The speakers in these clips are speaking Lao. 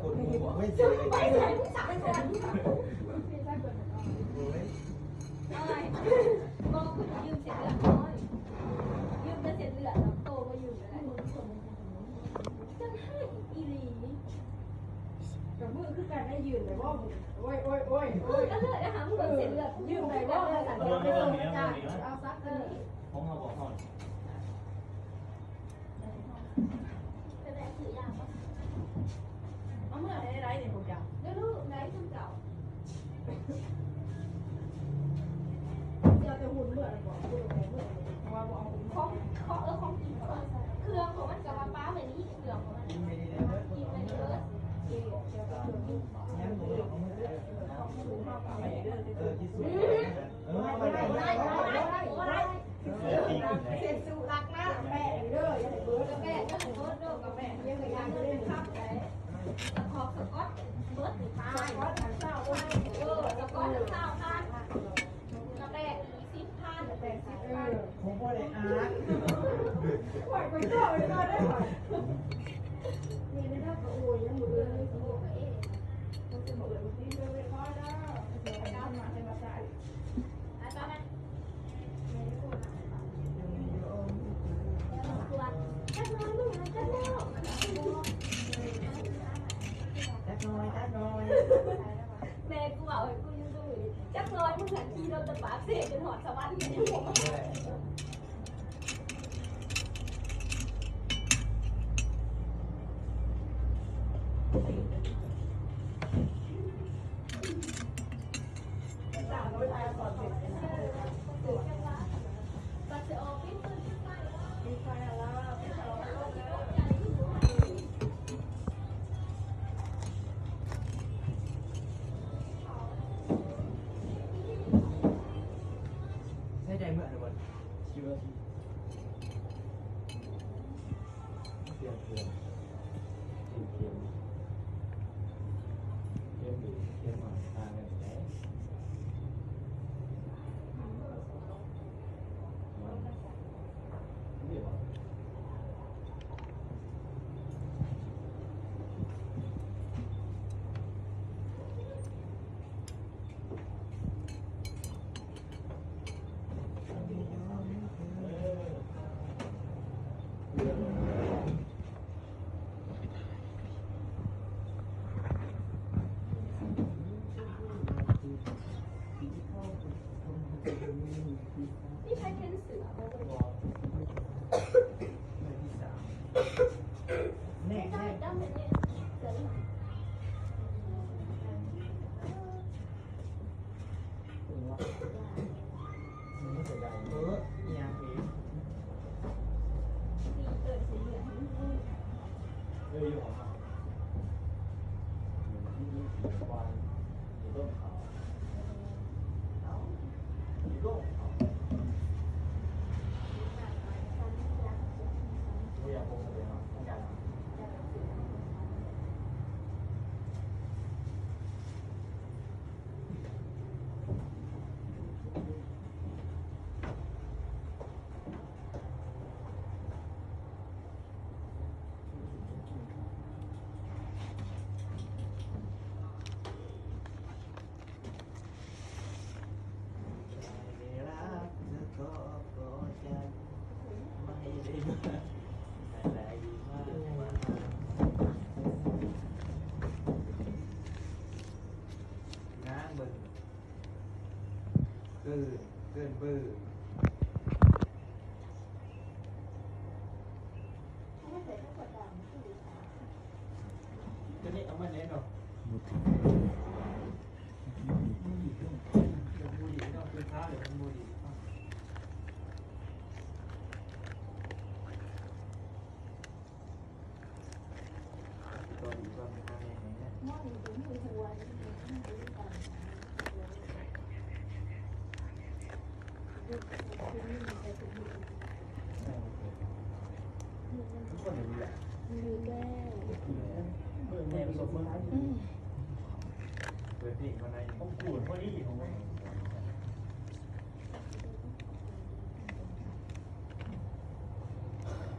ຄົນຮູ້ບໍ່? ໄປໃສ? ໄປໃສ? ໄປໃສ? ໂອ້ຍ ບໍ່ ຄືຢືມເສັ້ນເລືອດນ້ອຍ ຢືມແຕ່ເສັ້ນເລືອດນຳໂຕ ບໍ່ຢືມກໍໄດ້. ຈັ່ງໃຫ້ອີ່ຫຼີ ກັບມືຄືກັນໄດ້ຢືມໄດ້ບໍ່? ໂອ້ຍ ໂອ້ຍ ໂອ້ຍ ໂອ້ຍ ກັນເລີຍນະຫາ ມືເບິ່ງເສັ້ນເລືອດ ຢືມໄດ້ບໍ່? ເອົາຊັກ ຂອງເຮົາບໍ່ຮອດ. ເອົາເມືອໃຫ້ໄດ້ນີ້ພວກເຈົ້າ ເດີລູກ ໄດ້ຊຸມເຈົ້າ ຊິເອົາແຕ່ຫຸ່ນເມືອແລ້ວບໍ່? ຫຸ່ນແຕ່ເມືອ ເພາະວ່າບໍ່ເອົາຫຸ່ນ ຂອງ ຂອງ ເອີ ຂອງກິນ ເຄື່ອງຂອງມັນກໍວ່າປະໄວ້ນີ້ ເຄື່ອງຂອງມັນ ກິນໄປນີ້ເດີ ກິນໄປນີ້ເດີ ຍັງບໍ່ເອົາເມືອ ເອີ ຂອງສູງເຮົາກໍເອົາໄປເດີ ເອີ ທີ່ສຸດ ເອີ ບໍ່ໄດ້ ບໍ່ໄດ້ ບໍ່ໄດ້ ບໍ່ໄດ້. ເຊັນຊູລັກນະ ກາແຟເດີ ຢ່າໃຫ້ເບິດ ກາແຟຢ່າໃຫ້ເບິດເດີ ກາແຟຍັງບໍ່ໄດ້ເປັນຄັບໃດ ສະຄອດ ສະກອດເບິດນີ້ຕາຍ ສະກອດຫັ້ນຊາວພັນ ເອີ ສະກອດຫັ້ນຊາວພັນ ກາແຟອີກສິບພັນ ກາແຟສິບພັນ ເອີ ຄົງບໍ່ໄດ້ອ່ານ ຂ້ອຍກໍເຈົ້າເລີຍເນາະ ໄດ້ຂ້ອຍ ນີ້ໄດ້ກໍໂອ້ຍ ຍັງບໍ່ເອີຍ ບໍ່ເອີຍ ບໍ່ເອີຍ ບໍ່ເອີຍ ບໍ່ເອີຍ ບໍ່ເອີຍ ພໍແລ້ວ ໄປຕາມມາໃຫ້ມາໃສ່ ໄປ ໄປ ໄປ. ຈັກໜ່ອຍ ຈັກໜ່ອຍ ແມ່ກູເວົ້າໃຫ້ກູຢູ່ມື້ນີ້ ຈັກໜ່ອຍ ມຶງຫັ້ນຂີ່ລົດຈາກປາກເຊຈົນຮອດສະຫວັນ. ໃຊ້ໄດ້ເມື່ອໃດບໍ່? ສິບນາທີ. ເປັນເຂມ ເປັນເຂມ ເຂມດີ ເຂມໜ້ອຍ ຕ່າງກັນໄດ໋. ມີໃຜເຫັນເສືອບໍ່? ແນ່ ແນ່. ນາງເບິ່ງ ເກີນ ເກີນເບີ. ຕົວນີ້ເອົາມາແນ່ເນາະ. ບໍ່ຖືກ.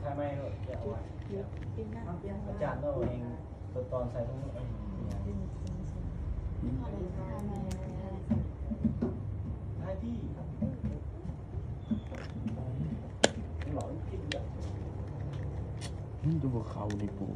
ຖ້າໄມ່ໂລດ ຢ່າເອົາໄວ້ ອາຈານເຮົາເອງ ຕອນໃສ່ຂອງ ອືມ ໃຫ້ທີ່ ມັນຈະບໍ່ເຂົ້ານີ້ປູ.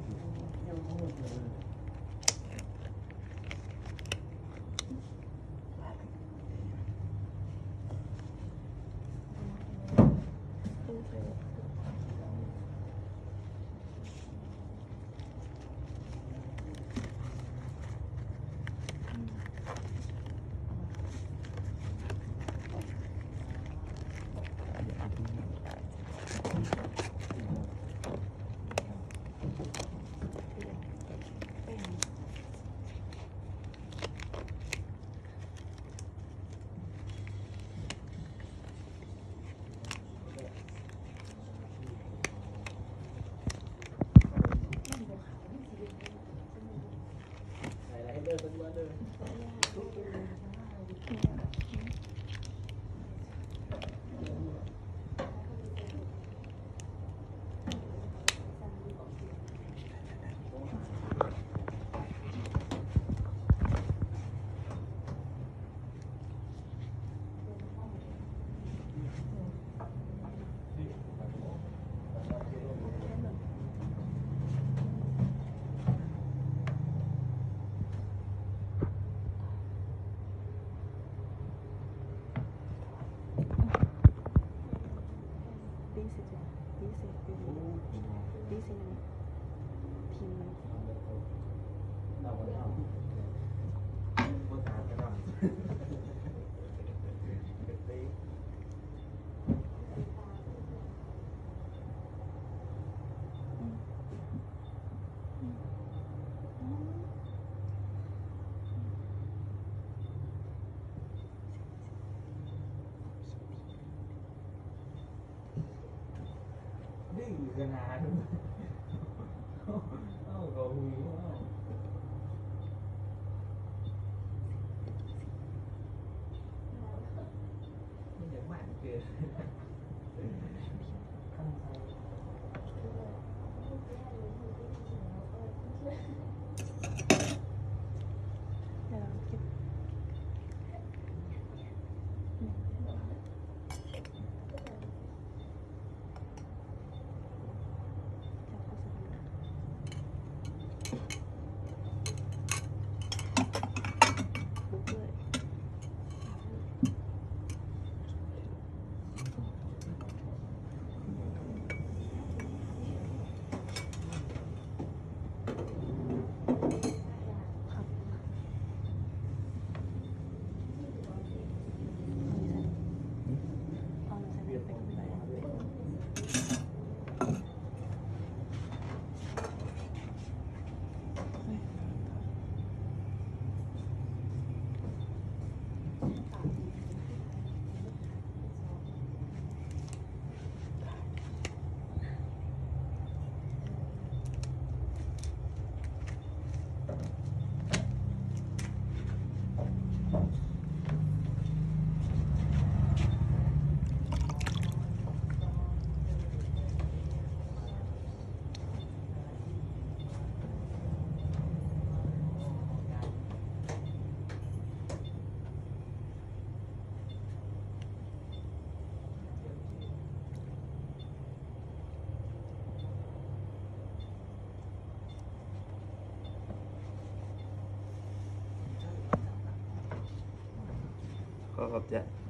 ດື້ຂະໜາດ ເອົາເຂົ້າຫູເອົາ ມັນຢາກໝັ້ນເກີນ. ຂໍຂອບໃຈ.